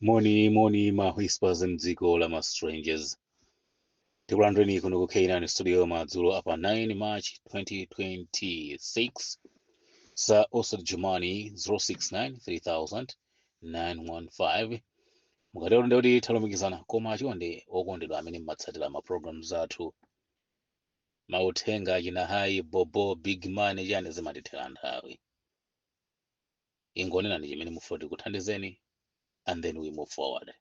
Moni moni ma whispers mdziko la ma strangers, tikulandireni kuno ku K9 Studio madzulo apa 9 March 2026, sa Osad Jumani 069 3000 915. Mukatero ndikuti talumikizana. Koma chonde, okondedwa amene mmatsatira ma programs athu, mauthenga achina "Hi bobo, big man" chani, zimatithera nthawi. Ingonenani chimene mufuna tikuthandizeni and then we move forward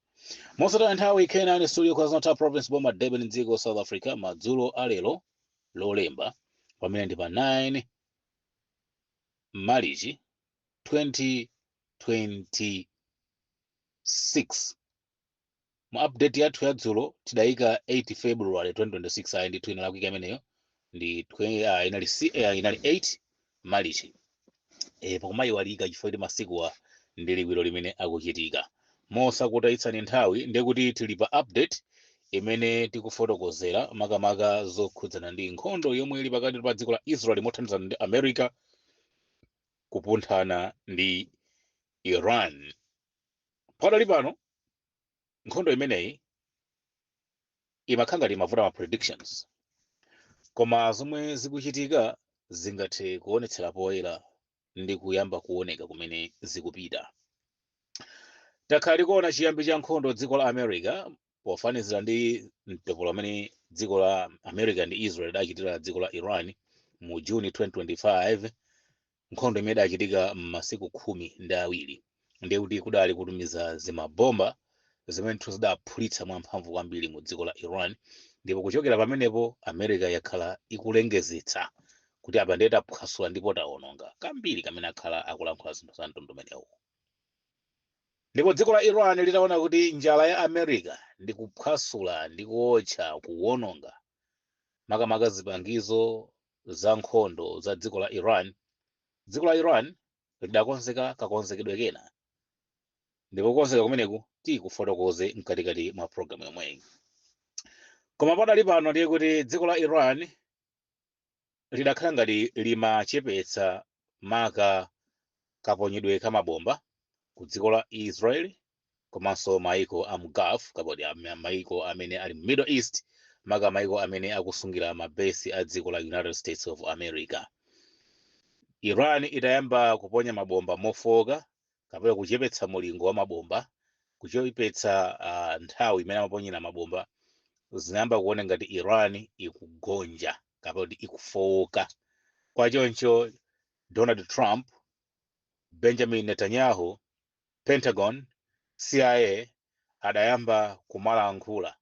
mosataya nthawi. K9 Studio, KwaZulu-Natal Province, boma Durban, dziko South Africa. Madzulo alero Lolemba, pamene ndi pa 9 Marichi 2026. Mu update yathu ya dzulo tidayika 8 February 2026. Ayi ndithu, inalakwika imeneyo, ndi inali inali 8 Marichi. Pakumayiwalika chifukwa kuti masikuwa ndi liwiro limene akuchitika. Mosakutayitsani nthawi, ndekuti tili pa update imene tikufotokozera makamaka zokhudzana ndi nkhondo yomwe ili pakati pa dziko la Israel mothandizana ndi America kupunthana ndi Iran. Pakadali pano nkhondo imeneyi imakhala ngati imavuta ma predictions, koma zomwe zikuchitika zingathe kuonetsera poyera ndi kuyamba kuoneka kumene zikupita. Takhala tikuona chiyambi cha nkhondo, dziko la America pofanizira ndi mtopolo amene dziko la America ndi Israel idachitira dziko la Iran mu Juni 2025. Nkhondo imene idachitika m'masiku 12, ndiye kuti kudali kutumiza zimabomba zimene ndithu zidaphulitsa mwamphamvu kwambiri mu dziko la Iran. Ndipo kuchokera pamenepo America yakhala ikulengezetsa kuti apa ndiye taphwasula ndipo tawononga kambiri, kamene akhala akulankhula zinthu za mtundu umenewu. Ndipo dziko la Iran litaona kuti njala ya America ndi kuphwasula ndi kuotcha, kuwononga makamaka zipangizo za nkhondo za dziko la Iran, dziko la Iran lidakonzeka kakonzekedwe kena, ndipo kukonzeka kumeneku tikufotokoze mkatikati mwa programu yomweyi. Koma padali pano ndiye kuti dziko la Iran lidakhala ngati limachepetsa maka kaponyedwe ka mabomba ku dziko la Israel komanso maiko a mu Gulf, kapoti maiko amene ali mu Middle East, maka maiko amene akusungira mabesi a dziko la United States of America. Iran itayamba kuponya mabomba mofoka kapena kuchepetsa mulingo wa mabomba, kuchepetsa nthawi imene amaponyera mabomba, zinayamba kuona ngati Iran ikugonja kapena kuti ikufowoka. Kwachoncho Donald Trump, Benjamin Netanyahu, Pentagon, CIA adayamba kumalankhula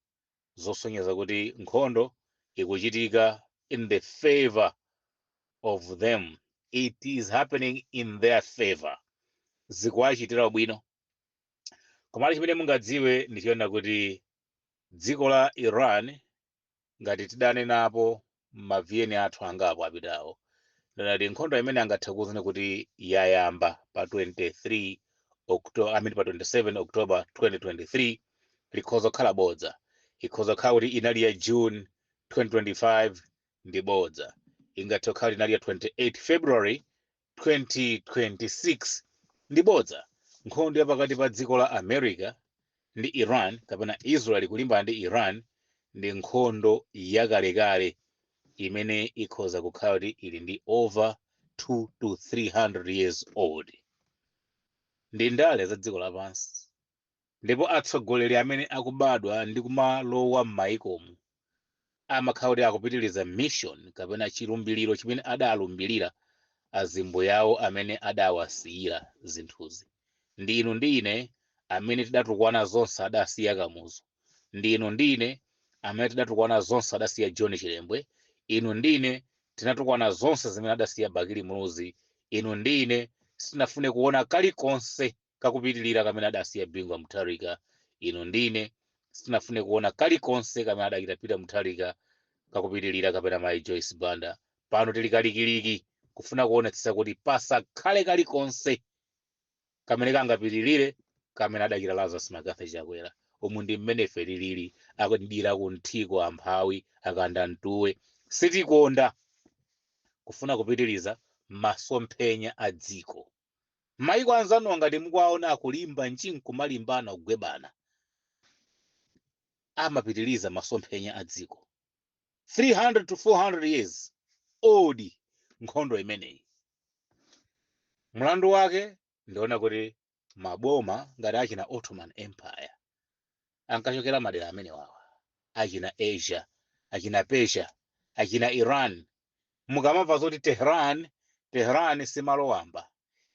zosonyeza kuti nkhondo ikuchitika in the favor of them, it is happening in their favor, zikuwachitira bwino. Komatu chimene mungadziwe ndi chiona kuti dziko la Iran, ngati tidanenapo maviyeni athu angapo apitawo, ndinati nkhondo imene angathe kuwuzani kuti yayamba pa 23 October, I mean pa 27 October 2023, likhoza kukhala bodza. Ikhoza kukhala kuti inali ya June 2025, ndi bodza. Ingathe kukhala inali ya 28 February 2026, ndi bodza. Nkhondo ya pakati pa dziko la America ndi Iran kapena Israel kulimbana ndi Iran ndi nkhondo yakalekale imene ikhoza kukhala kuti ili ndi over 2 to 300 years old. Ndi ndale za dziko lapansi, ndipo atsogoleri amene akubadwa ndi kumalowa m'mayikomu amakhala kuti akupitiriza mission kapena chilumbiriro chimene adalumbirira azimbo yawo amene adawasiyira zinthuzi. Ndi inu ndi ine amene tidatukwana zonse adasiya Kamuzu, ndi inu ndi ine amene tidatukwana zonse adasiya John Chilembwe, inu ndi ine tinatukwana zonse zimene adasiya Bakili Muluzi, inu ndi ine sitinafune kuona kalikonse kakupitirira kamene adasiya Bingu Mutharika, inu ndi ine sitinafune kuona kalikonse kamene adachita Peter Mutharika kakupitirira kapena mayi Joyce Banda. Pano tili kalikiliki kufuna kuonetsetsa kuti pasakhale kalikonse kamene kangapitirire kamene adachita Lazarus McCarthy Chakwera. Umu ndi mmene ife tilili, akudira kunthiko, amphawi akanda mtuwe, sitikonda kufuna kupitiriza masomphenya a dziko. Maiko anzanuwa ngati mukuwaona akulimba nchinkumalimbana kugwebana, amapitiliza masomphenya a dziko. 300 to 400 years old nkhondo imeneyi. Mlandu wake ndiona kuti maboma ngati achina Ottoman Empire ankachokera madera amene wawa, achina Asia, achina Persia, achina Iran. Mukamamva zoti Tehran, Tehran simalo wamba,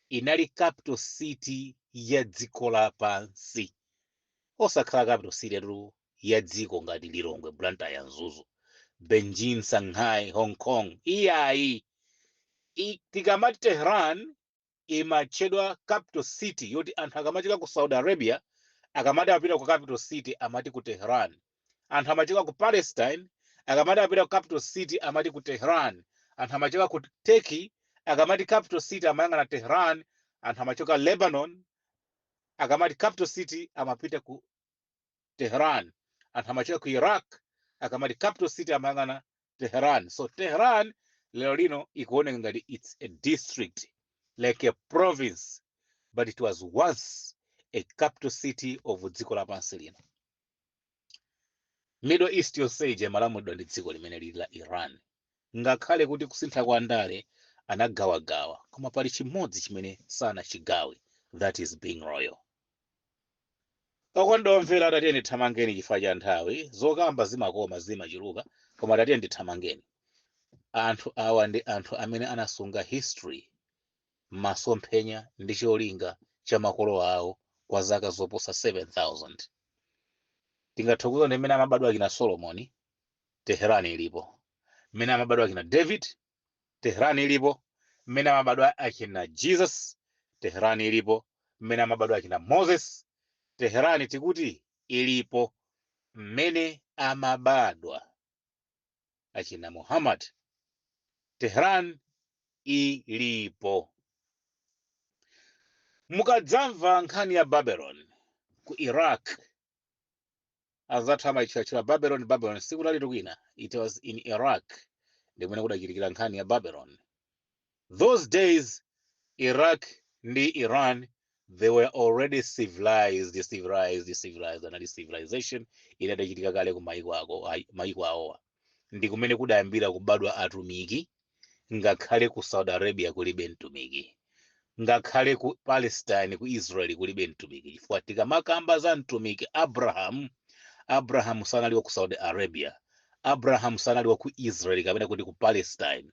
inali capital city ya dziko lapansi. Osakhala capital city tu ya dziko ngati Lilongwe, Blantyre, Mzuzu, Beijing, Shanghai, Hong Kong, iyayi. Tikamati Tehran imatchedwa capital city yoti anthu akamachoka ku Saudi Arabia akamati apita ku capital city amati ku Tehran. Anthu amachoka ku Palestine akamati apita ku capital city amati ku Tehran. Anthu amachoka ku Turkey akamati capital city amayang'ana Tehran. Anthu amachoka Lebanon akamati capital city amapita ku Tehran. Anthu amachoka ku Iraq akamati capital city amayang'ana Tehran. So Tehran lero lino ikuoneka ngati it's a district, like a province, but it was once a capital city of dziko lapansi lino. Middle East yonse ija imalamulidwa ndi dziko limene lili la Iran. Ngakhale kuti kusintha kwa ndale anagawagawa, koma pali chimodzi chimene sanachigawe, that is being royal. Okondedwa omvera, tatiye ndithamangeni chifukwa cha nthawi. Zokamba zimakoma, zimachuluka, koma tatiye ndithamangeni. Anthu awa ndi anthu amene anasunga history, masomphenya ndi cholinga cha makolo awo kwa zaka zoposa 7000. Tingathe kuona ndi mmene amabadwa akina Solomoni, Teherani ilipo. Mmene amabadwa akina David, Teherani ilipo. Mmene amabadwa akina Jesus, Teherani ilipo. Mmene amabadwa akina Moses, Teherani tikuti ilipo. Mmene amabadwa achina Muhammad, Tehran ilipo. Mukadzamva nkhani ya Babylon ku Iraq, anzathu amayitchulachula Babylon. Babylon sikunali kwina, it was in Iraq ndimene kudachitikira nkhani ya Babylon. Those days Iraq ndi Iran, they were already civilized, civilized, civilized. Anali civilization inadachitika kale ku maiko ako, maiko awowa. Ndi kumene kudayambira kubadwa atumiki. Ngakhale ku Saudi Arabia kulibe mtumiki, ngakhale ku Palestine, ku Israel kulibe mtumiki, chifukwa tikamakamba za mtumiki Abraham, Abraham sanali wa ku Saudi Arabia, Abraham sanali wa ku Israel kapena kuti ku Palestine,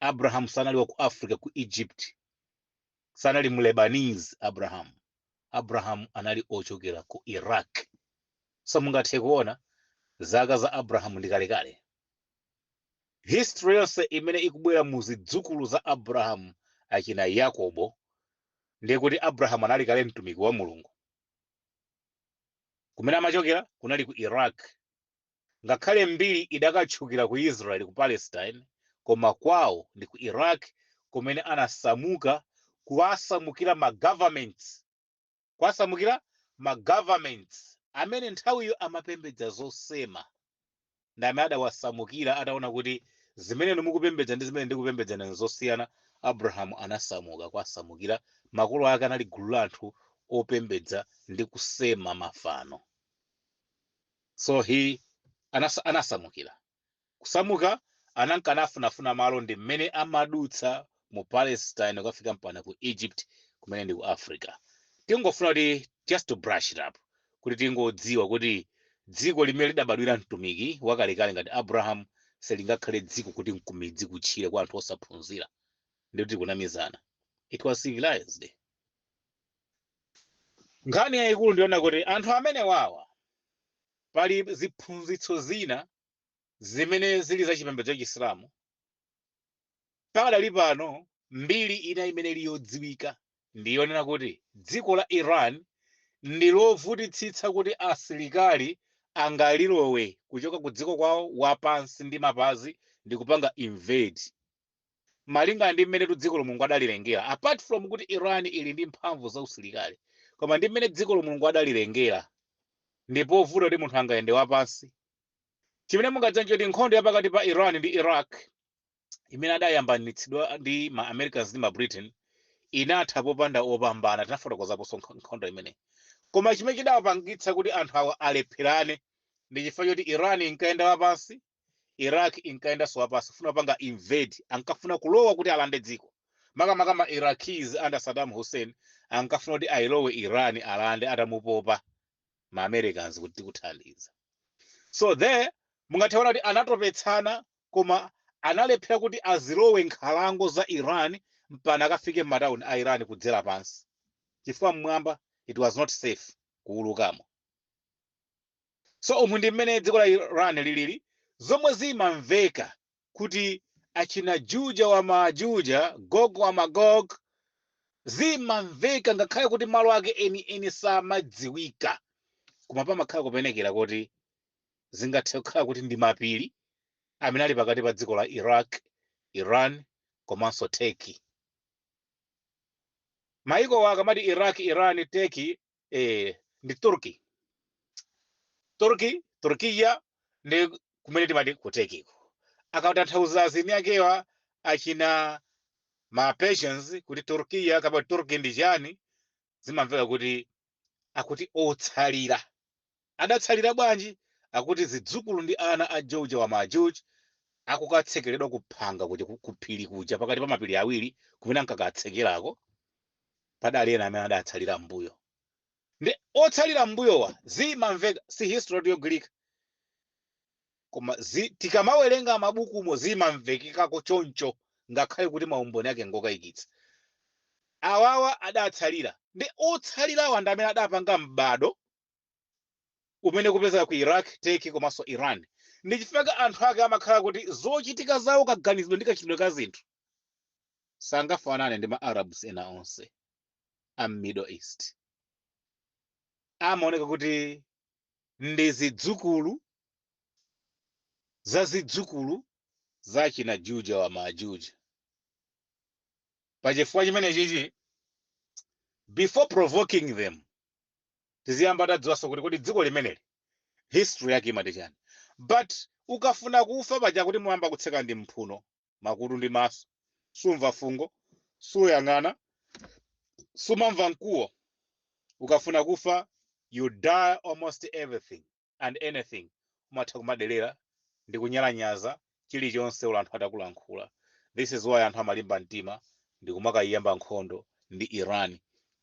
Abraham sanali wa ku Africa, ku Egypt, sanali mu Lebanese. Abraham, Abraham anali ochokera ku Iraq. So mungathe kuona zaka za Abraham ndi kalekale. History yonse imene ikubwera mu zidzukulu za Abraham, achina Yakobo, ndiye kuti Abraham anali kale mtumiki wa Mulungu. Kumene amachokera kunali ku Iraq. Ngakhale mbiri idakatchukira ku Israel, ku Palestine, koma kwawo ndi ku Iraq, kumene anasamuka kuwasamukira ma governments, kuwasamukira ma governments amene nthawiyo amapembedza zosema. Ndi amene adawasamukira ataona kuti zimene mukupembedza ndi zimene ndikupembedza ndi zosiyana. Abrahamu anasamuka kwasamukira makolo ake, anali gulu la anthu opembedza ndi kusema mafano. So he anasamukira, kusamuka ananka anafunafuna malo, ndi mmene amadutsa mu Palestine kukafika mpaka ku Egypt, kumene ndi ku Africa. Tingofuna kuti just to brush it up, kuti tingodziwa kuti dziko limene lidabadwira mtumiki wakalekale ngati Abraham silingakhale dziko kuti mkumidzi, kutchire kwa anthu osaphunzira, ndikuti kunamizana. It was civilized. Nkhani yayikulu ndiona kuti anthu amene wawa, pali ziphunzitso zina zimene zili za chipembedzo cha Chisilamu. Pakadali pano mbiri ina imene ili yodziwika ndiyonena kuti dziko la Iran ndi lovutitsitsa kuti asilikali angalilowe kuchoka ku dziko kwawo wapansi ndi mapazi ndi kupanga invade, malinga ndi mmene tu dziko Mulungu adalilengera. Apart from kuti Iran ili ndi mphamvu za usilikali, koma ndi mmene dziko Mulungu adalilengera, ndipo vuto kuti munthu angayende wapansi. Chimene mungadziwa kuti nkhondo yapakati pa Iran ndi Iraq imene adayambanitsidwa ndi ma Americans ndi ma Britain Inatha popanda opambana. Tinafotokozaponso nkhondo imeneyi. Koma chimene chidapangitsa kuti anthu awa alepherane ndi chifukwa choti Iran inkayenda wapansi, Iraq inkayendanso wapansi, kufuna kupanga invade. Ankafuna kulowa kuti alande dziko. Makamaka ma Iraqis under Saddam Hussein ankafuna kuti ayilowe Iran, alande, atamupopa ma Americans kuti tikuthandiza. So there mungathe kuti anatopetsana, koma analephera kuti azilowe nkhalango za Iran mpaka akafike m'matawuni a Iran kudzera pansi, chifukwa mmwamba it was not safe kuwulukamo. So umu ndi mmene dziko la Iran lilili, zomwe zimamveka kuti achina Juja wa Majuja, Gog wa Magog, zimamveka ngakhale kuti malo ake eni eni samadziwika, koma pamakhala kupenekera kuti zingathe kukhala kuti ndi mapiri amene ali pakati pa dziko la Iraq, Iran komanso Turkey. Maiko akamati Iraq, Iran, Turkey, ndi Turkey, Turkey, Turkiya, ndi kumene timati ku Turkeyko. Akatanthauza zini akewa achina ma Persians kuti Turkiya kapena Turkey ndi chani, zimamveka kuti akuti otsalira adatsalira bwanji, akuti zidzukulu ndi ana a Juja wa Majuj akukatsekeredwa kuphanga kuja, ku phiri kuja pakati pa mapiri awiri kumene ankakatsekerako. Padali ena amene adatsalira mbuyo, ndi otsalira mbuyowa zimamveka, si history yogwirika, koma tikamawerenga mabukumo zimamvekekako choncho, ngakhale kuti maumboni ake ngokayikitsa. Awawa adatsalira, ndi otsalirawa ndi amene adapanga m'bado umene kupezeka ku Iraq, Turkey komanso Iran. Ndi chifukwa anthu ake amakhala kuti zochitika zawo, kaganizidwe ndi kachitidwe ka zinthu sangafanane ndi ma Arabs ena onse a Middle East. Amaoneka kuti ndi zidzukulu za zidzukulu za china Juja wa Majuja. Pachifukwa chimene chichi, before provoking them, tiziyamba tadziwanso kuti kodi dziko limeneli history yake imati chani? But ukafuna kufa paja kuti muyamba kutseka ndi mphuno, makutu ndi maso, sumva fungo, suyang'ana, sumamva mkuwo. Ukafuna kufa, you die almost everything and anything. Umatha kumadelera ndi kunyalanyaza chilichonse ula anthu atakulankhula. This is why anthu amalimba mtima ndi kumakayiyamba nkhondo ndi Iran,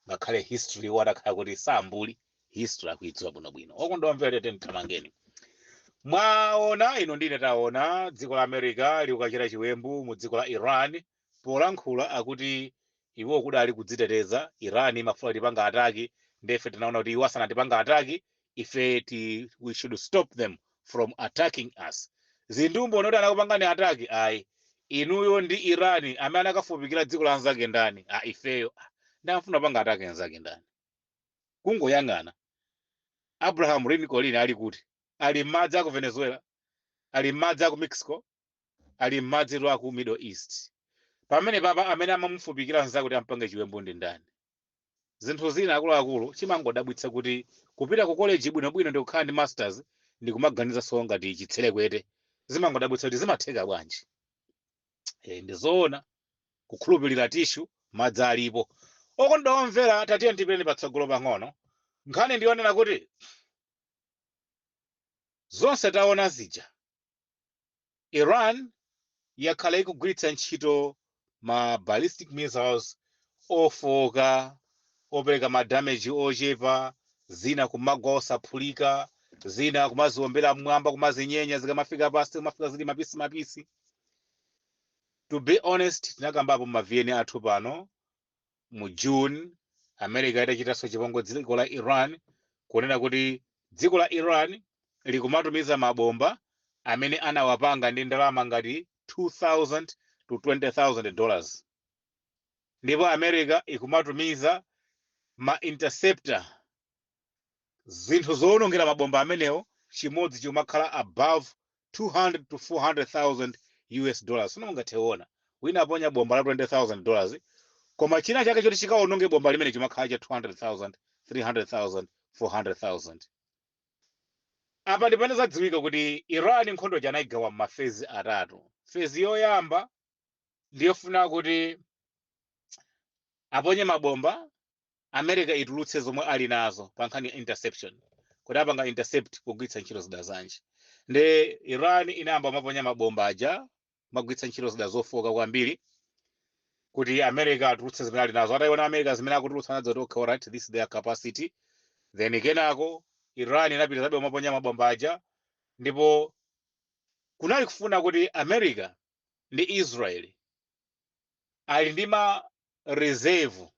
ngakhale history watakhala kuti sambuli history akuidziwa bwinobwino. Okondwa omvera, tete mthamangeni. Mwaona ino, ndine taona dziko la America likukachita chiwembu mu dziko la Iran. Polankhula akuti iwo kudali kudziteteza, Iran imafuna tipanga attack, ndefe tinaona kuti iwo asanatipanga attack ife we should stop them from attacking us. Zindumbo noti anakupangani attack ayi, inuyo ndi Iran amene anakafupikira dziko la anzake ndani? A ifeyo. Ah, ndamfuna panga attack anzake ndani? Kungoyang'ana Abraham Lincoln ali kuti? Ali m'madzi aku Venezuela, ali m'madzi aku Mexico, ali m'madzi aku Middle East. Pamene papa amene amamufupikira anzake kuti ampange chiwembu ndi ndani? Zinthu zina, akuluakulu, chimangodabwitsa kuti kupita ku college bwinobwino ndi kukhala ndi masters ndi kumaganiza so ngati chitserekwete. Zimangodabwitsa kuti zimatheka bwanji? Ndi zoona kukhulupirira tissue, madzi alipo. Okondwa omvera, tatiye tipiteni patsogolo pang'ono. Nkhani ndionena kuti zonse taona zija, Iran yakhala ikugwiritsa ntchito ma ballistic missiles ofoka, opereka ma damage ochepa, zina kumagwa osaphulika, zina kumaziombera mmwamba, kumazinyenya, zikamafika pasi kumafika zili mapisi mapisi. To be honest, tinakambapo ma VN athu pano mu June, America itachitanso chipongwe dziko la Iran, kunena kuti dziko la Iran likumatumiza mabomba amene anawapanga ndi ndalama ngati 2000 to $20,000, ndipo America ikumatumiza ma interceptor, zinthu zowonongera mabomba amenewo, chimodzi chikumakhala above 200 to 400,000 US dollars. Sino mungatheona wina aponya bomba la $20,000, koma china chake choti chikawononge bomba limene chimakhala cha 200,000, 300,000, 400,000. Apa ndipane zadziwika kuti Iran nkhondo anayigawa m'ma phase atatu. Phase yoyamba ndiyofuna kuti Aponye mabomba, America itulutse zomwe ali nazo pa nkhani ya interception, kuti apanga intercept kugwiritsa ntchito zida zanji. Nde Iran inayamba maponya mabomba aja, magwiritsa ntchito zida zofoka kwambiri kuti America atulutse zimene ali nazo. Atayiona America zimene akutulutsa nazo, okay, alright, this is their capacity. Then kenako Iran inapita zabe maponya mabomba aja, ndipo kunali kufuna kuti America ndi Israel ali ndi ma reserve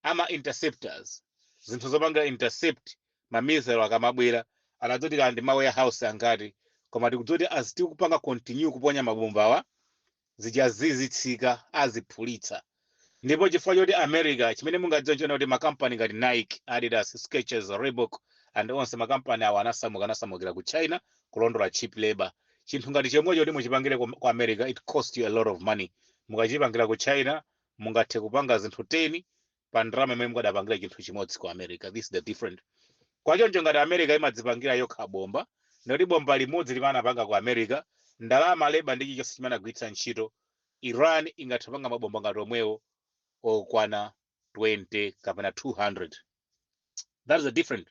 ama interceptors, zinthu zopanga intercept ma missile akamabwera. Anadzoti kali ndi ma warehouse angati, koma tikudzoti as tikupanga continue kuponya mabombawa, zija zizitsika, aziphulitsa. Ndipo chifukwa choti America, chimene mungadziwe nchona kuti makampani ngati Nike, Adidas, Skechers, Reebok and onse makampani awo anasamuka, anasamukira ku China kulondola cheap labor. Chinthu ngati chomwecho kuti muchipangire ku America, it cost you a lot of money. Mukachipangira ku China, mungathe kupanga zinthu 10 pa ndalama imene mukadapangira chinthu chimodzi ku America. This is the different. Kwachoncho ngati America imadzipangira yokha bomba, ndikuti bomba limodzi limene anapanga ku America, ndalama, labor ndi chilichonse chimene anagwiritsa ntchito, Iran ingathe kupanga mabomba ngati omwewo okwana 20 kapena 200. That is the different.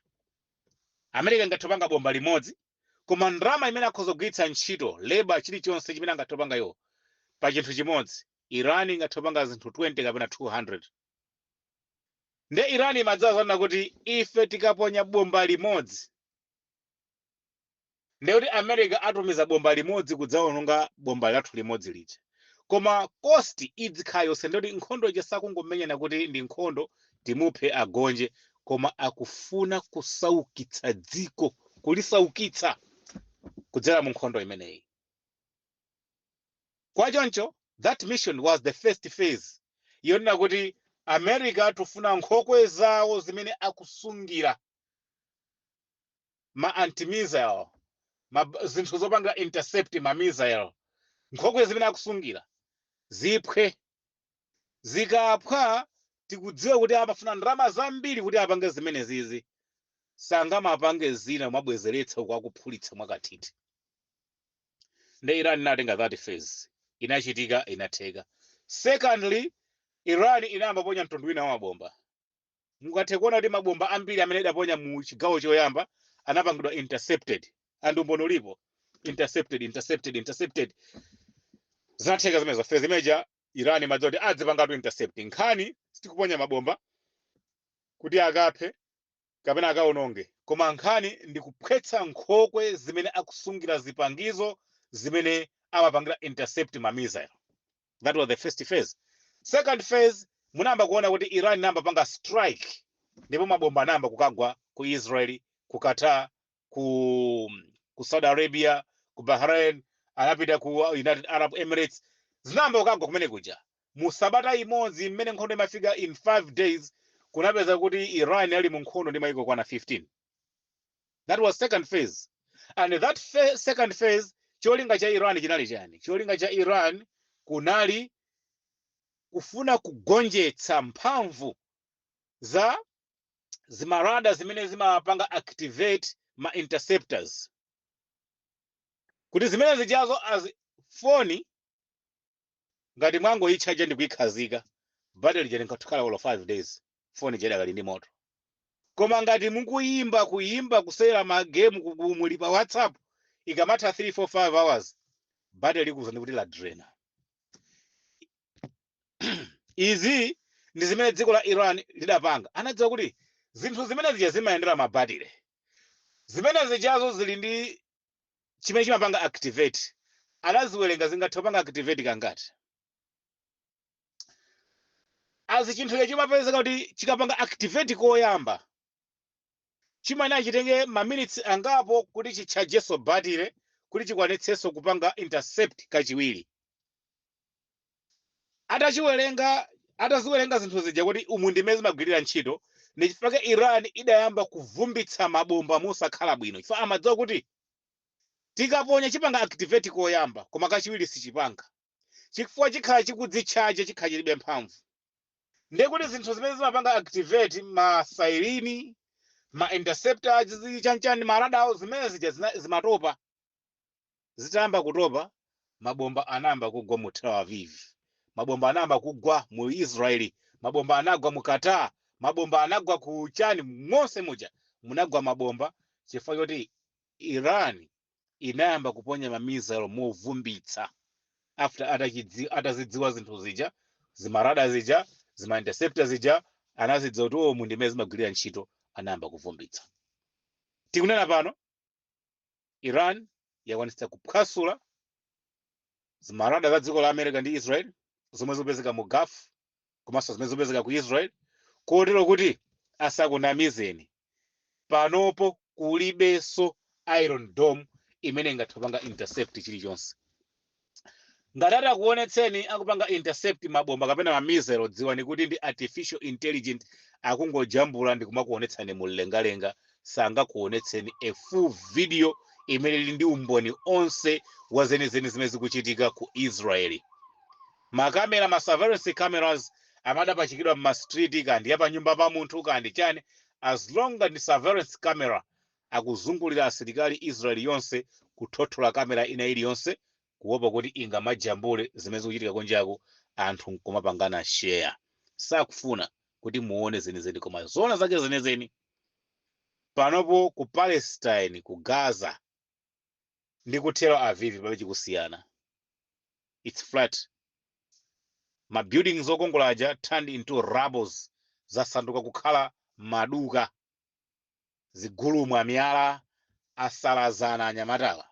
America ingathe kupanga bomba limodzi, koma ndalama imene akhoza kugwiritsa ntchito, labor, chilichonse chimene angathe kupanga iwo pa chinthu chimodzi, Iran ingathe kupanga zinthu 20 kapena 200. Nde Iran imadzaza kuti ife tikaponya bomba limodzi, ndekuti America atumiza bomba limodzi kudzawononga bomba lathu limodzi lija, koma cost idzikhala yonse. Ndekuti nkhondo ija sakungomenyana kuti ndi nkhondo, timuphe agonje, koma akufuna kusaukitsa dziko, kulisaukitsa kudzera mu nkhondo imeneyi. Kwachoncho that mission was the first phase yonena kuti America tufuna nkhokwe zawo zimene akusungira ma anti-missile, ma zinthu zopanga intercept ma missile, nkhokwe zimene akusungira ziphwe. Zikaphwa, tikudziwa kuti amafuna ndalama zambiri kuti apange zimene zizi, sangamapange zina mwabwezeretsa kwakuphulitsa mwakathithi. Nde Iran inatenga that phase, inachitika, inatheka. Secondly, Iran inayamba ponya mtundu wina wa mabomba. Mungathe kuona kuti mabomba ambiri amene idaponya mu chigawo choyamba anapangidwa intercepted, and umboni ulipo, intercepted, intercepted, intercepted. Zinatheka zimenezo. Phase imeja Iran imadziwa kuti adzipangatu intercept. Nkhani sitikuponya mabomba kuti akaphe kapena akaononge, koma nkhani ndi kuphwetsa nkhokwe zimene akusungira zipangizo zimene amapangira intercept ma missile. That was the first phase. Second phase, munayamba kuona kuti Iran inayamba panga strike, ndipo mabomba anayamba kukagwa ku Israel, ku Qatar, ku Saudi Arabia, ku Bahrain, anapita ku United Arab Emirates. Zinayamba kukagwa kumene kuja mu sabata imodzi. Mmene nkhondo imafika in 5 days, kunapeza kuti Iran ali mu nkhondo ndi maiko kwana 15. That was second phase. And that second phase, cholinga cha Iran chinali chani? Cholinga cha Iran kunali kufuna kugonjetsa mphamvu za zima radar zimene zimapanga activate ma interceptors, kuti zimene zijazo as foni ngati mwangoyitchaja ndi kuyikhazika, battery lija linkakhala olo 5 days, foni ija ndi moto. Koma ngati mukuyimba, kuyimba, kusewera magemu, muli pa WhatsApp, ikamatha 3 4 5 hours, battery likuza ndikuti la draina. Izi ndi zimene dziko la Iran lidapanga. Anadziwa kuti zinthu zimene zija zimayendera mabatire, zimene zijazo zili ndi chimene chimapanga activate. Anaziwerenga zingathe kupanga activate kangati. Azi chinthucho chimapezeka kuti chikapanga activate koyamba, chimayenera chitenge ma minutes angapo kuti chitchajenso batire kuti chikwanitsenso kupanga intercept kachiwiri. Atachiwerenga, ataziwerenga zinthu zija kuti umu ndimene zimagwirira ntchito, ndi chifukwa Iran idayamba kuvumbitsa mabomba mosakhala bwino, chifukwa amadziwa kuti tikaponya chipanga activate koyamba, koma kachiwiri sichipanga, chifukwa chikhala chikudzitchaja, chikhala chilibe mphamvu. Ndiye kuti zinthu zimene zimapanga activate ma siren, ma interceptors, chanchani, ma radar, zimene zija zimatopa. Zitayamba kutopa, mabomba anayamba kugwa mu Tel Aviv, mabomba anayamba kugwa mu Israeli, Mabomba anagwa mu Qatar, mabomba anagwa ku chani, monse muja munagwa mabomba, chifukwa choti Iran inayamba kuponya ma missile movumbitsa after atazidziwa zinthu zija, zima radar zija, zima interceptor zija, anazidziwa kuti omu ndimene zimagwirira ntchito, anayamba kuvumbitsa. Tikunena pano Iran yakwanitsa kuphwasula zima radar za dziko la America ndi Israel zomwe zikupezeka mu Gulf komanso zimene zikupezeka ku Israel, kotero kuti asakunamizeni, panopo kulibenso Iron Dome imene ingathe kupanga intercept chilichonse. Ngati atakuonetseni akupanga intercept mabomba kapena ma missile, dziwani kuti ndi artificial intelligent, akungojambula ndi kumakuonetsani mumlengalenga. Sangakuonetseni a full video imene ili ndi umboni onse wa zenizeni zimene zikuchitika ku Israeli. Makamera, ma surveillance cameras amadapachikidwa m'ma street, kandi ya panyumba pa munthu kandi chani, as long as ndi surveillance camera, akuzungulira asilikali Israeli yonse kuthothola kamera ina iliyonse, kuopa kuti ingamajambule zimene zikuchitika kunjaku, anthu nkumapangana share. Sakufuna kuti muone zenizeni, koma zona zake zenizeni panopo ku Palestine, ku Gaza ndi ku Tel Aviv pamene chikusiyana, it's flat. Ma buildings okongola aja turned into rubbles, zasanduka kukhala maduka, zigulumwa, miyala, asalazana anyamatawa.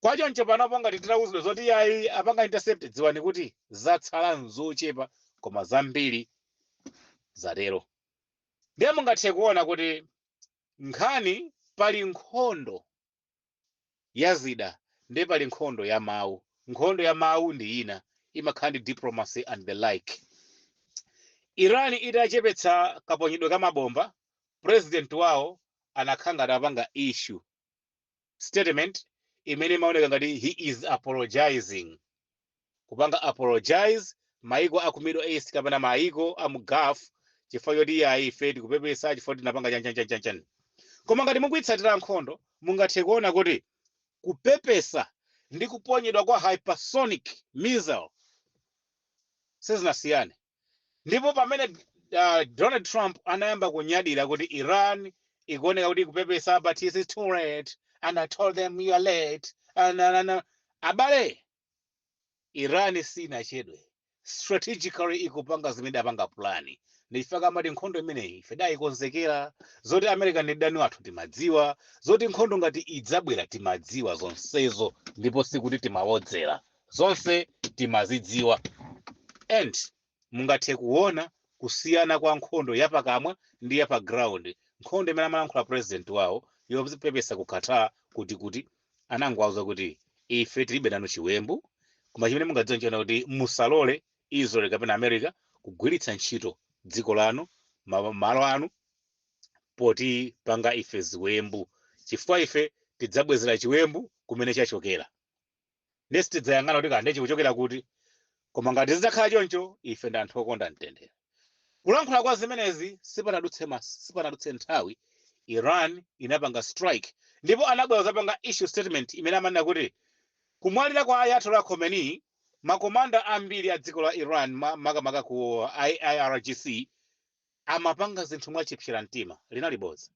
Kwachoncho panopo ngati titawuzidwa zoti yayi, apanga intercept, dziwani kuti zatsala nzochepa, koma zambiri zatero. Ndiye mungathe kuona kuti nkhani pali nkhondo ya zida, ndiye pali nkhondo ya mawu. Nkhondo ya mawu ndi ina imakhala ndi diplomacy and the like. Iran itachepetsa kaponyedwe ka mabomba, president wawo anakhala ngati apanga issue statement imene imaoneka ngati he is apologizing, kupanga apologize maiko aku Middle East kapena maiko amu Gulf, chifukwa choti iye, ife tikupepesa chifukwa tinapanga chanchanchanchan. Koma ngati mukuyitsatira nkhondo, mungathe kuona kuti kupepesa ndi kuponyedwa kwa hypersonic missile sizinasiyane. Ndipo pamene Donald Trump anayamba kunyadira kuti Iran ikuoneka kuti ikupepesa, but it is too late and I told them you are late and abale, Iran sinachedwe. Strategically ikupanga zimene apanga plan. Ndifaka amati nkhondo imeneyi ife dayikonzekera, zoti America ndi dani wathu timadziwa, zoti nkhondo ngati idzabwera timadziwa zonsezo, ndipo sikuti timawodzera, zonse timazidziwa. And mungathe kuona kusiyana kwa nkhondo yapakamwa ndi yapa ground. Nkhondo imene amalankhula president wawo yopepesa ku Qatar kuti anangowauza kuti ife tilibe nanu chiwembu, koma chimene mungadziwe nchona kuti musalole Israel kapena America kugwiritsa ntchito dziko lanu, malo anu poti panga ife ziwembu, chifukwa ife tidzabwezera chiwembu kumene chachokera. Ndesi tidzayang'ana kuti kande chikuchokera kuti, koma ngati zidzakhala choncho, ife ndi anthu okonda mtendere. Kulankhula kwa zimenezi sipanadutse nthawi, Iran inapanga strike, ndipo anabwera zapanga issue statement imene amanena kuti kumwalira kwa Ayatollah Khomeini, makomanda ambiri a dziko la Iran, makamaka ku IRGC, amapanga zinthu mwachipsera mtima. Linali bodza.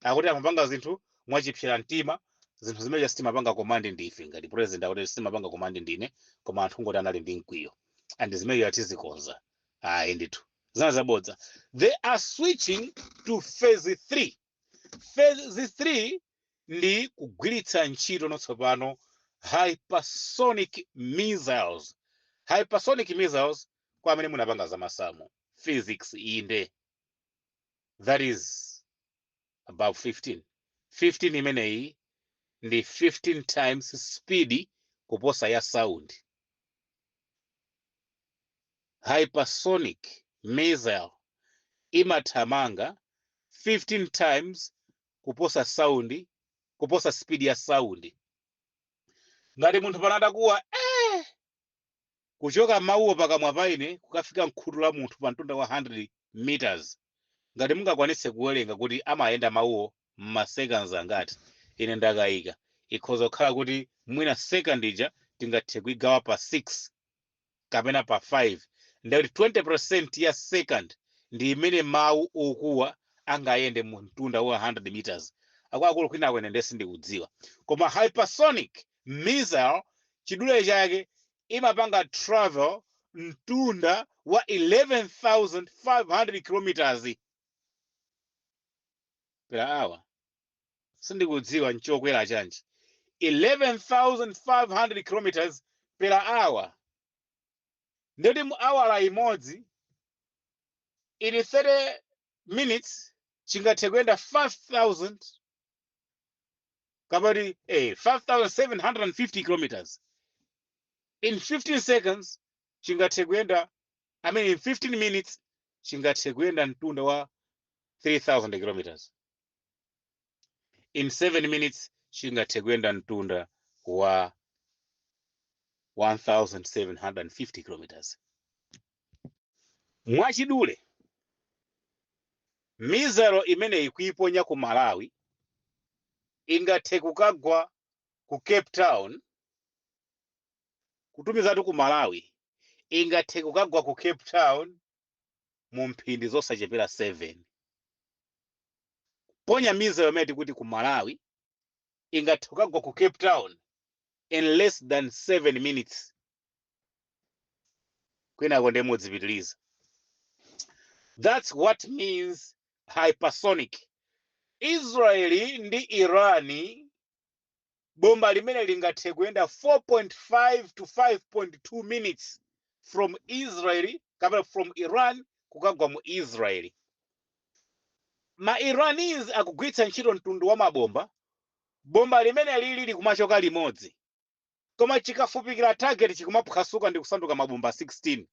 Akuti amapanga zinthu mwachipsera mtima, zinthu zimene sitimapanga command ndife ngati president, akuti sitimapanga command ndine, koma anthu ngoti anali ndi mkwiyo and zimene atizikonza. Ayi ndithu, zina zabodza. They are switching to phase 3. Phase 3 ndi kugwiritsa ntchito notsopano hypersonic missiles. Hypersonic missiles, kwa amene munapanga zamasamu, physics, inde, that is above 15. 15 imeneyi ndi 15 times speed kuposa ya sound. Hypersonic missile imathamanga 15 times kuposa sound, kuposa speed ya sound. Ngati munthu panadakuwa kuchoka mawuwo pakamwa paine kukafika mkhutu la munthu pa mtunda wa 100 meters, ngati mungakwanitse kuwerenga kuti amayenda mawuwo mma seconds angati, ine ndakayika. Ikhoza kukhala kuti mwina second ija tingathe kuigawa pa 6 kapena pa 5. Ndikuti 20% ya second ndi imene mawu okuwa angayende mu mtunda wa 100 meters. Akuluakulu, kwina kwene ndesi ndikudziwa, koma hypersonic missile chidule chake imapanga travel mtunda wa 11,500 kilometers per hour. Sindikudziwa nchokwera chanji. 11,500 kilometers per hour, ndeti mu awala imodzi, in 30 minutes chingathe kuyenda 5000 kapati 5750 kilometers. In 15 seconds chingathe kuyenda, I mean, in 15 minutes chingathe kuyenda mtunda wa 3000 kilometers. In 7 minutes chingathe kuyenda mtunda wa 1750 kilometers. Mwachidule, missile imeneyi kuiponya ku Malawi ingathe kukagwa ku Cape Town. Kutumizatu ku Malawi ingathe kukagwa ku Cape Town mu mphindi zosachepera 7. Ponya missile imene tikuti ku Malawi ingathe kukagwa ku Cape Town in less than 7 minutes. Kwinako ndiye mudzipitiliza. That's what means hypersonic. Israeli ndi Irani, bomba limene lingathe kuyenda 4.5 to 5.2 minutes from Israeli kapena from Iran kukagwa mu Israeli. Ma Iranis akugwiritsa ntchito mtundu wa mabomba, bomba limene lili likumachoka limodzi, koma chikafupikira target chikumaphwasuka ndi kusanduka mabomba 16,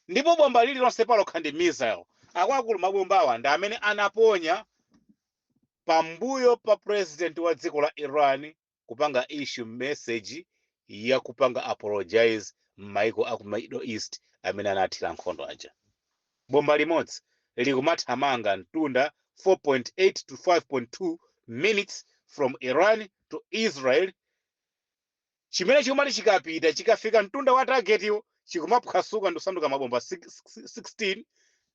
ndipo bomba lililonse palokha ndi missile. Akuluakulu, mabomba awa ndi amene anaponya pambuyo pa president wa dziko la Iran kupanga issue message ya kupanga apologize m'maiko aku Middle East amene anathira nkhondo aja. Bomba limodzi likumathamanga mtunda 4.8 to 5.2 minutes from Iran to Israel. Chimene chikumati chikapita, chikafika mtunda wa targetiwo, chikumaphwasuka ndi kusanduka mabomba 16,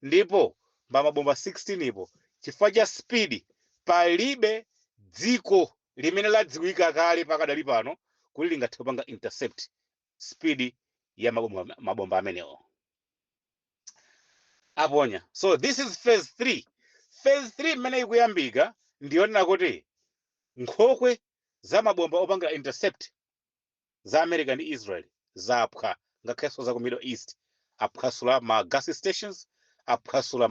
ndipo pa mabomba 16 ipo, chifukwa cha speed, palibe dziko limene ladziwika kale pakadali pano kuti lingathe kupanga intercept speed ya mabomba amenewo aponya. So this is phase 3. Phase 3 imene ikuyambika ndiyonena kuti nkhokwe za mabomba opangira intercept za America ndi Israel zaphwa, ngakhalenso za ku Middle East. Aphwasula ma gas stations, aphwasula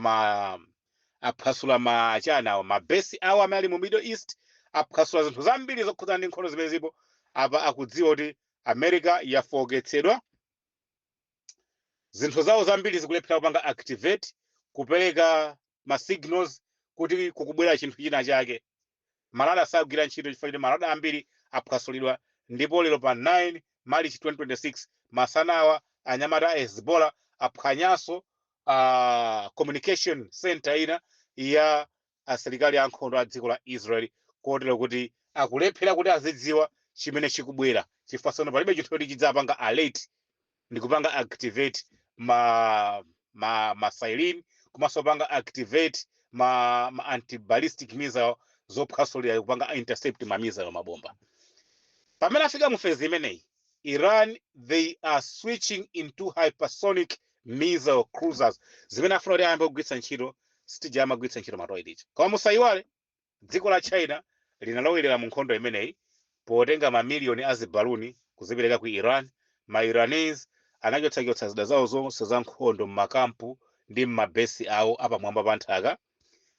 ma chani awo, mabesi awo amene ali mu Middle East, aphwasula zinthu zambiri zokhudzana ndi nkhondo zimene zipo apa. Akudziwa kuti America yafowoketsedwa, zinthu zawo zambiri zikulephera kupanga activate, kupereka ma signals kuti kukubwera chinthu china chake. Ma radar sagwira ntchito chifukwa choti ma radar ambiri aphwasulidwa. Ndipo lero pa 9 March 2026 masanawa, anyamata a Hezbollah aphwanyanso communication center ina ya asilikali ankhondo a dziko la Israel, kotero kuti akulephera kuti azidziwa chimene chikubwera, chifukwa tsono palibe chinthu choti chidzapanga alert ndi kupanga activate ma siren, komanso panga activate ma anti-ballistic missile zophwasulira, kupanga intercept ma missile, mabomba. Pamene afika mu phase imeneyi Iran, they are switching into hypersonic missile cruisers zimene afuna kuti ayambe kugwiritsa ntchito. Sitija amagwiritsa ntchito ma toilet. Koma musayiwale, dziko la China linalowerera mu nkhondo imeneyi potenga mamiliyoni a zibaluni kuzipereka ku Iran. Ma Iranese anachotsachotsa zida zawo zonse za nkhondo m'makampu ndi m'mabesi awo apamwamba pa nthaka,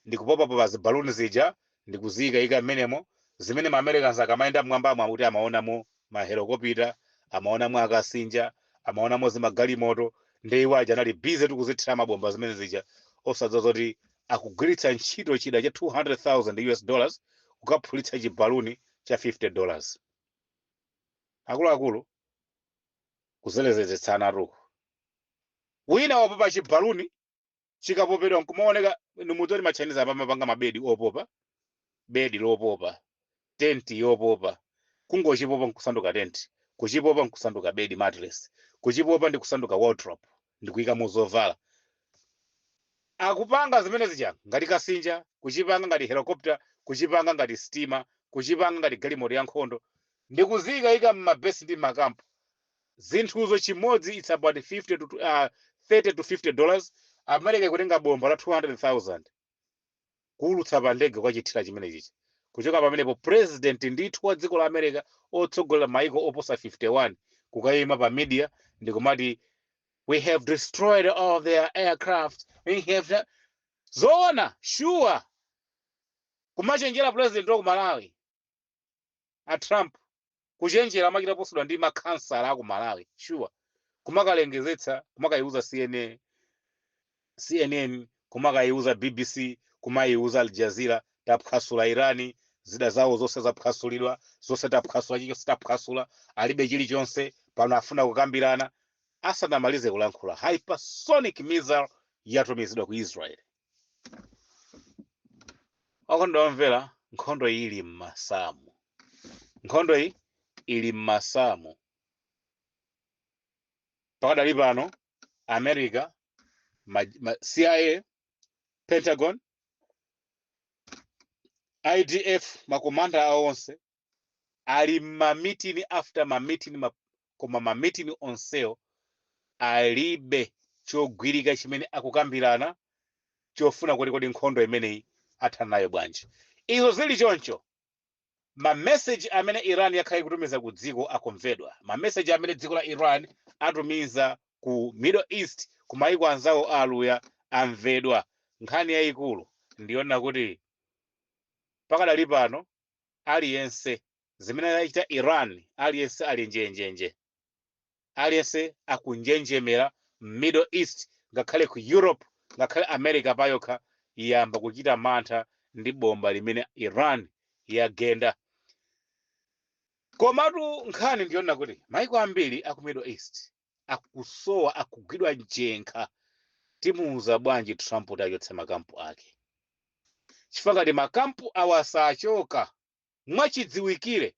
ndikupopapopa zibaluni zija ndikuziyikayika m'menemo, zimene ma Americans akamayenda mmwambamo akuti amaonamo mahelikopita, amaonamo akasinja, amaonamo zimagalimoto. Ndi iwo aja anali busy tikuzithira mabomba zimene zija, osadziwa zoti akugwiritsa ntchito chida cha 200,000 US dollars kukaphulitsa chibaluni cha $50. Akuluakulu, kuzelezetsana tuku. Wina wapopa chibaluni, chikapopedwa nkumaoneka nimudzoti ma Chinese apamapanga mabedi opopa, bedi lopopa, tenti yopopa. Kungochipopa nkusanduka tenti, kuchipopa nkusanduka bedi, mattress. Kuchipopa ndi kusanduka wardrobe ndikuyikamo zovala. Akupanga zimene zija ngati kasinja, kuchipanga ngati helicopter, kuchipanga ngati sitima, kuchipanga ngati galimoto ya nkhondo, ndikuziyikayika mmabesi ndi makampu. Zinthuzo chimodzi it's about 50 to 30 to $50. America ikutenga bomba la 200,000 kuwulutsa pa ndege kwachithira chimene chichi. Kuchoka pamenepo, president ndithu wa dziko la America otsogolera maiko oposa 51 kukayima pa media ndikumati, "We have destroyed all their aircraft, we have." Zoona? Sure, kumachenjera president wa ku Malawi a Trump, kuchenjera amachita posudwa ndi makhansala aku Malawi. Sure, kumakalengezetsa, kumakayiuza CNN, CNN kumakayiuza BBC, kumayiuza Al Jazeera, "Taphwasula Irani, zida zawo zonse zaphwasulidwa, zonse taphwasula, chilichonse taphwasula, alibe chilichonse pano, afuna kukambirana." Asanamalize kulankhula, hypersonic missile yatumizidwa ku Israel. Okondwa omvera, nkhondo iyi ili m'masamu, nkhondo iyi ili m'masamu. Pakadali pano America, CIA, Pentagon, IDF, makomanda awo onse ali mamitini after mamitini koma mamitini onsewo alibe chogwirika chimene akukambirana chofuna kuti kodi nkhondo imeneyi athana nayo bwanji. Izo zili choncho, mameseji amene Iran yakhala ikutumiza ku dziko akumvedwa. Mameseji amene dziko la Iran atumiza ku Middle East, ku maiko anzawo aluya, amvedwa. Nkhani yayikulu ndiyona kuti pakadali pano aliyense, zimene achita Iran, aliyense ali njenjenje, aliyense akunjenjemera Middle East, ngakhale ku Europe, ngakhale America payokha iyamba kuchita mantha ndi bomba limene Iran yagenda. Komatu nkhani ndiyona kuti maiko ambiri aku Middle East akusowa, akugwidwa njenkha. Timuuza bwanji Trump kuti achotse makampu ake? Chifukwa ngati makampu awa sachoka, mwachidziwikire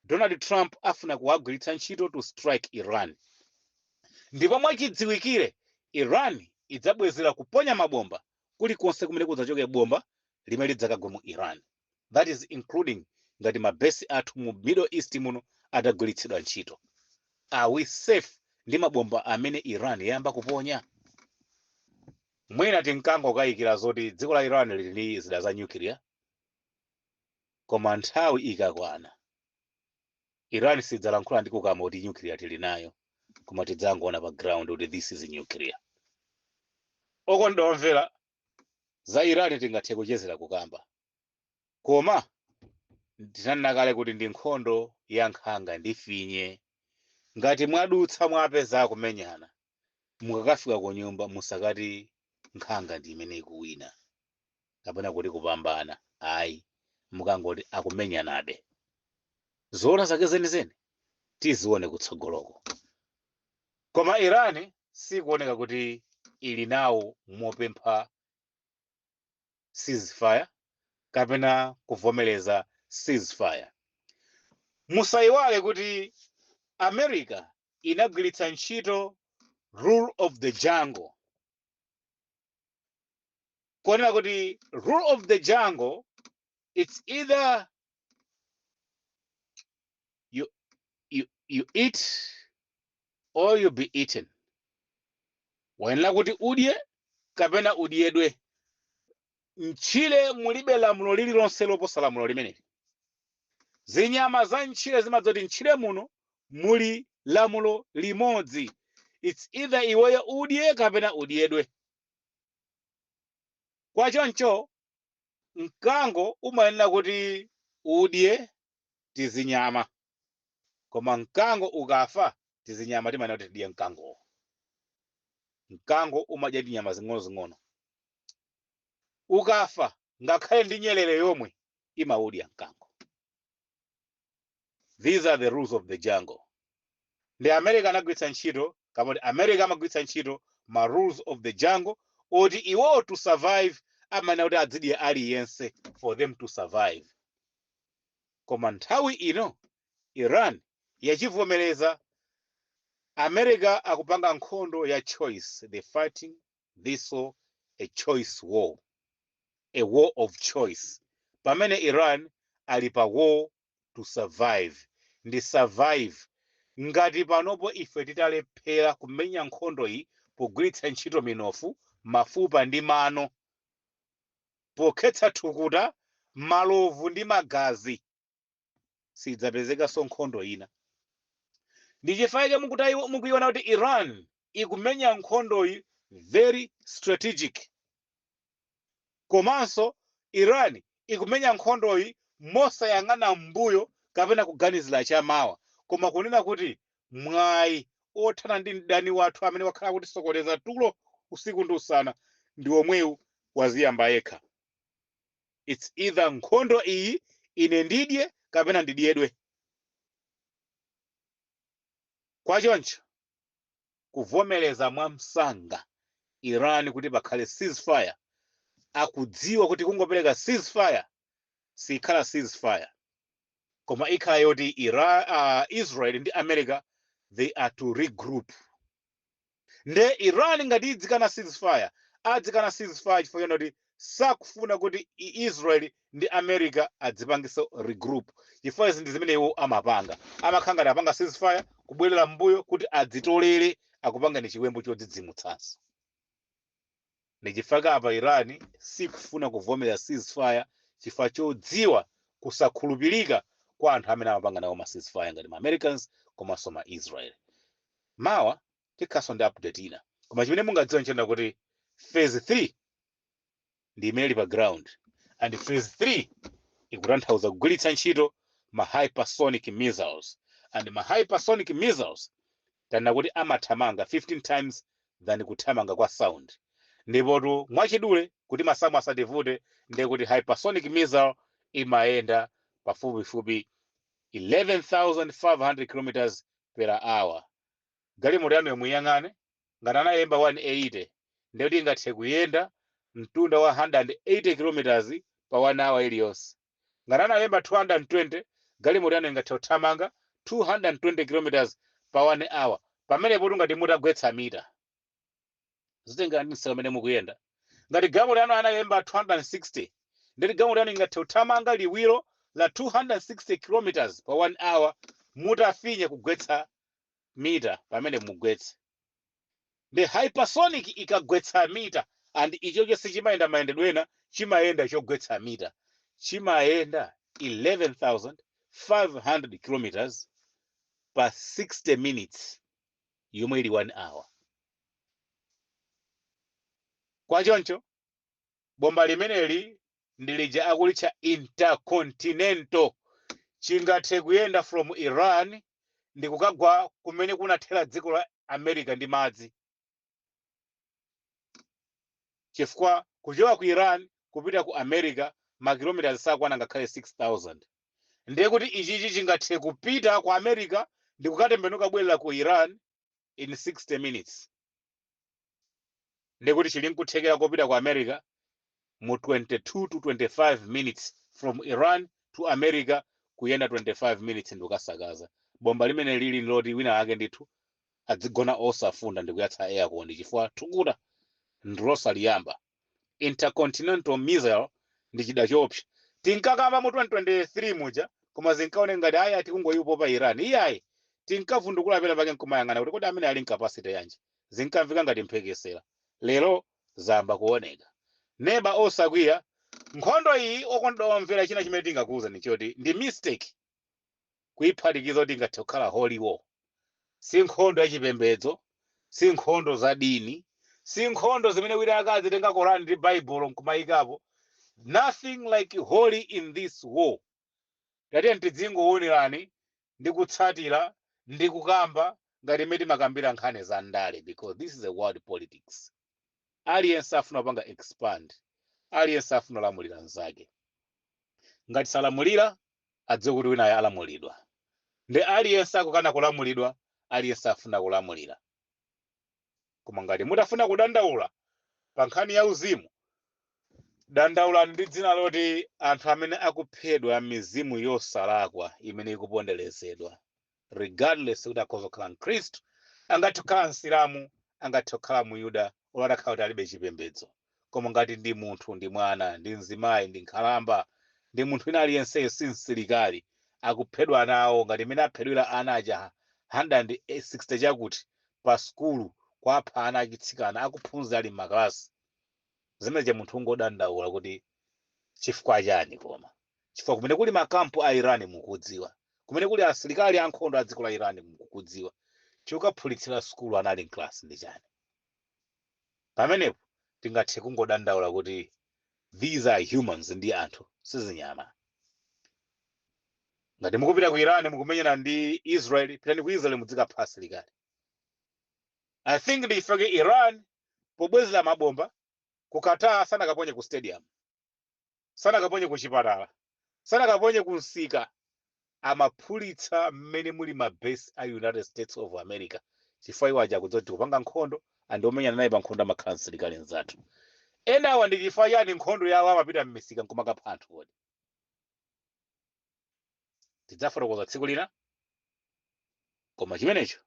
Donald Trump afuna kuwagwiritsa ntchito to strike Iran, ndipo mwachidziwikire Iran idzabwezera kuponya mabomba kulikonse kumene kudzachoke bomba limene lidzakagwe mu Iran. That is including ngati mabesi athu mu Middle East muno atagwiritsidwa ntchito. Are we safe ndi mabomba amene Iran yayamba kuponya? Mwina tinkangokayikira zoti dziko la Iran lili ndi zida za nuclear, koma nthawi ikakwana Iran sidzalankhula ndi kukamwa kuti nuclear tili nayo, koma tidzangoona pa ground kuti this is nuclear. Okondedwa omvera, za Iran tingathe kuchezera kukamba, koma tinanena kale kuti ndi nkhondo ya nkhanga ndi finye. Ngati mwadutsa mwapeza kumenyana, mukakafika ku nyumba musakati nkhanga ndi imene ikuwina kapena kuti kupambana, ayi, mukangoti akumenyanabe. Zoona zake zenizeni tizione kutsogoloko. Koma Iran sikuoneka kuti ili nawo mopempha ceasefire kapena kuvomereza ceasefire. Musayiwale kuti America inagwiritsa ntchito rule of the jungle, kuonera kuti rule of the jungle, it's either you eat or you be eaten. Wayenera kuti udye kapena udyedwe. Mtchire mulibe lamulo lililonse loposa lamulo limeneli. Zinyama za mtchire zimadzoti mtchire muno muli lamulo limodzi, it's either iweyo udye kapena udyedwe. Kwachoncho mkango umayenera kuti udye tizinyama, koma mkango ukafa, tizinyama timayenera kuti tidye mkangowo. Mkango umadya tinyama zing'ono-zing'ono, ukafa ngakhale ndi nyerere yomwe imaudya mkango. These are the rules of the jungle. Ndi America anagwiritsa ntchito, kapoti America amagwiritsa ntchito ma rules of the jungle oti iwo to survive amayenera kuti adzidya aliyense for them to survive. Koma nthawi ino Iran yachivomereza. America akupanga nkhondo ya choice. They fighting this war, a choice war, a war of choice, pamene Iran ali pa war to survive. Ndi survive. Ngati panopo ife titalephera kumenya nkhondo iyi pogwiritsa ntchito minofu, mafupa ndi mano, pokhetsa thukuta, malovu ndi magazi, sidzapezekanso nkhondo ina. Ndi chifukwa mukuiona kuti Iran ikumenya nkhondoyi very strategic, komanso Iran ikumenya nkhondoyi mosayang'ana mbuyo kapena kuganizira chamawa, koma kunena kuti mwayi othana ndi mdani wathu amene wakhala kutisokoneza tulo usiku ndi usana ndi omwewu, waziyamba yekha. It's either nkhondo iyi ine ndidye kapena ndidyedwe. Kwachoncho kuvomereza mwamsanga Iran kuti pakhale ceasefire, akudziwa kuti kungopereka ceasefire sikhala ceasefire, koma ikhala yoti Israel ndi America, they are to regroup. Nde Iran ngati idzikana ceasefire, adzikana ceasefire chifukwa choti sakufuna kuti Israel ndi America adzipangise regroup, chifukwa izi ndi zimene iwo amapanga. Amakhala ngati apanga ceasefire, kubwerera mbuyo kuti adzitolere, akupanga ni chiwembu chodzidzimutsanso. Ndi chifukwa apa Iran sikufuna kuvomera ceasefire, chifukwa chodziwa kusakhulupirika kwa anthu amene amapanga nawo ma ceasefire ngati ma Americans komanso ma Israel. Mawa tikhaso ndi update ina, koma chimene mungadziwe nchena kuti phase 3 ndi imene ili pa ground, and phase 3 ikutanthauza kugwiritsa ntchito ma hypersonic missiles, and ma hypersonic missiles tanena kuti amathamanga 15 times than kuthamanga kwa sound. Ndipotu mwachidule, kuti masamu asativute, ndiye kuti hypersonic missile imayenda pafupifupi 11,500 kilometers per hour. Galimoto yanu yomuyang'ane, ngati anayemba 180, ndiye kuti ingathe kuyenda mtunda wa 180 kilometers pa 1 hour iliyonse. Ngati analemba 220, galimoto yanu ingathe kuthamanga 220 kilometers pa 1 hour. Pamenepo ngati mutagwetsa mita, zitengera ndi msewu amene mukuyenda. Ngati galimoto yanu analemba 260, ndeti galimoto yanu ingathe kuthamanga liwiro la 260 kilometers pa 1 hour mutafinya kugwetsa mita pamene mugwetse. The hypersonic ikagwetsa mita, and ichocho sichimayenda mayendedwe ena, chimayenda chogwetsa mita, chimayenda 11,500 kilometers pa 60 minutes yomwe ili 1 hour. Kwachoncho bomba limeneli ndi lija akulitcha intercontinental, chingathe kuyenda from Iran ndi kukagwa kumene kunathera dziko la America ndi madzi, chifukwa kuchoka ku Iran kupita ku America makilomita sakwana ngakhale 6000. Ndiye kuti ichichi chingathe kupita ku America ndi kukatembenuka bwerera ku Iran in 60 minutes. Ndiye kuti chili nkuthekera kopita ku America mu 22 to 25 minutes. From Iran to America kuyenda 25 minutes ndi kukasakaza. Bomba limene lili loti wina ake ndithu adzigona osafunda ndi kuyatsa aircon, chifukwa thukuta ndilosaliyamba. Intercontinental missile ndi chida choopsa. Tinkakamba mu 2023 muja, koma zinkaoneka ngati ayi, atikungoyipopa Iran. Iyayi, tinkavundukula pena pake nkumayang'ana kuti kodi amene ali n'capacity yanji? Zinkamveka ngati mphekesera. Lero zamba kuoneka. Neba, osakwiya. Nkhondo iyi, okondedwa omvera, china chimene tingakuwuza ni choti ndi mistake kuyiphatikiza kuti ingathe kukhala holy war. Si nkhondo yachipembedzo, si nkhondo za dini, si nkhondo zimene wina akazitenga Korani ndi Baibulo nkumayikapo. Nothing like holy in this war. Tatiye tidzingowonerani ndi kutsatira ndi kukamba ngati imene timakambira nkhani za ndale, because this is a world politics. Aliyense afuna kupanga expand, aliyense afuna lamulira nzake. Ngati salamulira, adziwe kuti winayo alamulidwa. Ndi aliyense akukana kulamulidwa, aliyense afuna kulamulira. Koma ngati mutafuna kudandaula pa nkhani ya uzimu, dandaulani ndi dzina loti anthu amene akuphedwa, mizimu yosalakwa imene ikuponderezedwa, regardless kuti akhoza kukhala Mkhristu. Angathe kukhala Msilamu, angathe kukhala Muyuda, olo atakhala kuti alibe chipembedzo, koma ngati ndi munthu, ndi mwana, ndi mzimayi, ndi nkhalamba, ndi munthu wina aliyenseyo, si msilikali, akuphedwa nawo ngati imene aphedwera ana aja 160 chakuti pa sukulu, kwapha ana achitsikana akuphunzira ali m'makalasi. Zimeneje munthu ungodandaula kuti chifukwa chani? Koma chifukwa kumene kuli makampu a Iran mukudziwa, kumene kuli asilikali ankhondo a dziko la Iran mukudziwa, chokaphulitsira sukulu anali mklasi ndi chani? Pamenepo tingathe kungodandaula kuti these are humans, ndi anthu, sizinyama. Ngati mukupita ku Iran mukumenyana ndi Israel, pitani ku Israel mudzikapha asilikali. I think ndifake Iran pobwezera mabomba ku Qatar sanakaponye ku stadium, sanakaponye ku chipatala, sanakaponye ku msika, amaphulitsa mmene muli ma base a United States of America, chifukwa iwo aja akudziwa kuti kupanga nkhondo and omenyana naye pa nkhondo amakhala msilikali mzathu. Enawa ndi chifukwa chani nkhondo yawo amapita mmisika nkumakapha anthu? Kodi tidzafotokoza tsiku lina, koma chimenecho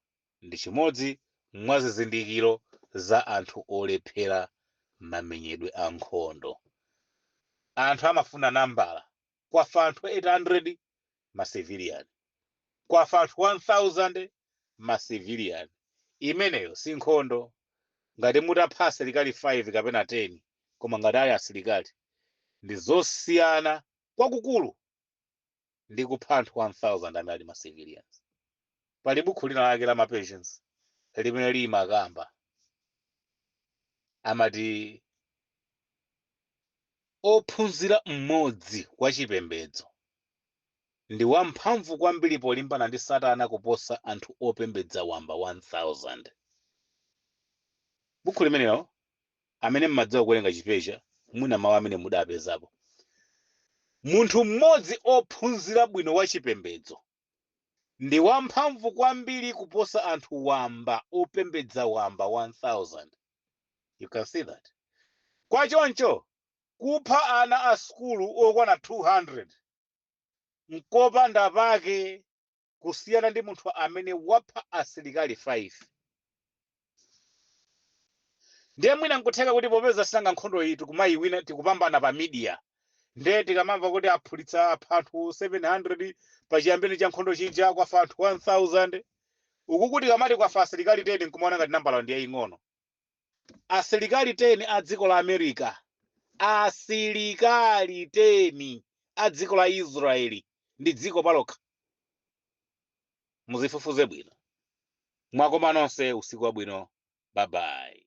ndi chimodzi mwa zizindikiro za anthu olephera mamenyedwe a nkhondo. Anthu amafuna nambala. Kwafa anthu 800 ma civilian, kwafa anthu 1000 ma civilian, imeneyo si nkhondo. Ngati mutapha asilikali 5 kapena 10, koma ngati ali asilikali, ndi zosiyana kwakukulu ndi kupha anthu 1000 amene ali ma civilians. Pali bukhu lina lake la ma Persians limene limakamba, amati ophunzira mmodzi wa chipembedzo ndi wamphamvu kwambiri polimbana ndi Satana kuposa anthu opembedza wamba 1000. Bukhu limenelo, amene mmadziwa kuwerenga Chipersia, mwina mawu amene mudapezapo, munthu mmodzi ophunzira bwino wa chipembedzo ndi wamphamvu kwambiri kuposa anthu wamba opembedza wamba 1000. You can see that. Kwachoncho kupha ana a sukulu okwana 200 nkopanda pake kusiyana ndi munthu amene wapha asilikali 5. Ndiye mwina nkutheka kuti popeza sanga nkhondo iyi tikumayiwina, tikupambana pa media, ndiye tikamamva kuti aphulitsa, apha anthu 700 pachiyambire cha nkhondo chija, kwafa anthu 1000, uku kuti kamati kwafa asilikali 10 nkumaona ngati nambala ndi yaying'ono. Asilikali 10 a dziko la America, asilikali 10 a dziko la Israeli ndi dziko palokha. Muzifufuze bwino. Mwakoma nonse, usiku wabwino, bye bye.